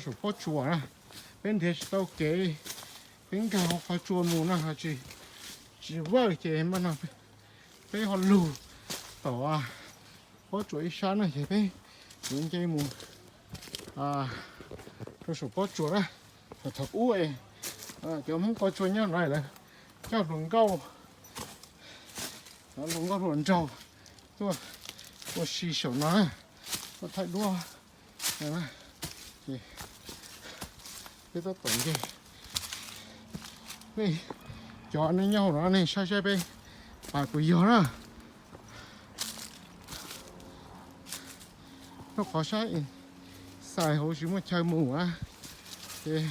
Saum pob tsuas na, peb nrhiav tsis tau kev, peb nkag hauv qhov tsua mus no ho tsis, tsis vawj ces mas no peb ho lug tom pob tsuas ib sab na ces peb yuav nce mus rau saum pob tsuas na. Thaum ub cov Hmoob qhov tsua nyob no lawv coj hluas nkauj, hluas nkauj hluas nraug tuaj ua si saum no, tuaj thaij duab. Peb tab tom nce, nej cov nej nyob hauv no nej saib saib peb pais puas yog na. Rau qhov sab xais hauv tsis muaj chaw mus na, ces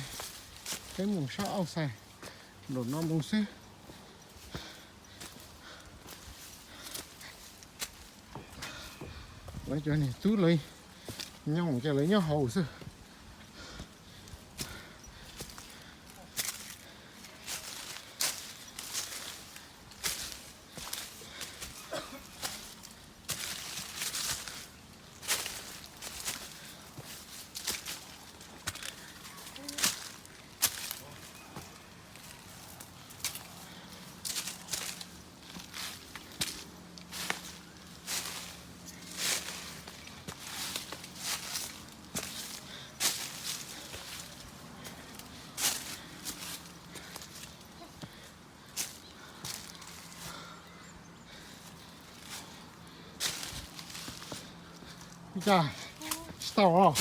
peb mus sab auj xais nraum no mus xwb. Lawv cov niam tub lawv nyob ces lawv nyob hauv xwb. Ua cas tsis tau os?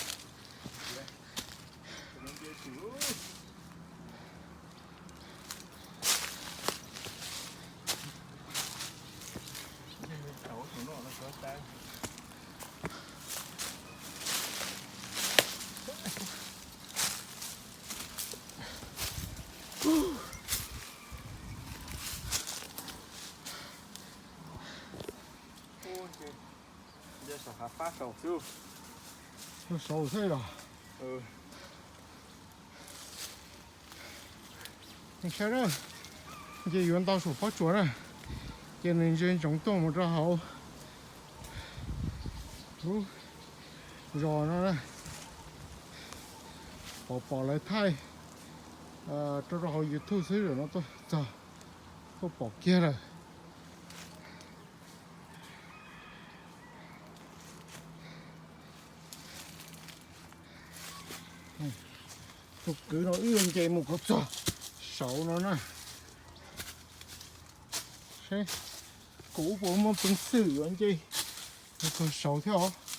Saud xwb los. Saib, ces yuav ntau saum pob tsuas na, ces nws ntsia ntsoov tuaj mus rau hauv lub zos no na. Pom pom lawv thaij rau rau hauv YouTube xwb, zaum no tuaj txog, tuaj pom kiag lawm. Tus kwv no wb yuav nce mus kom txog saud no na. Seb kuv puas muaj peev xwm yuav nce mus txog saud thiab os.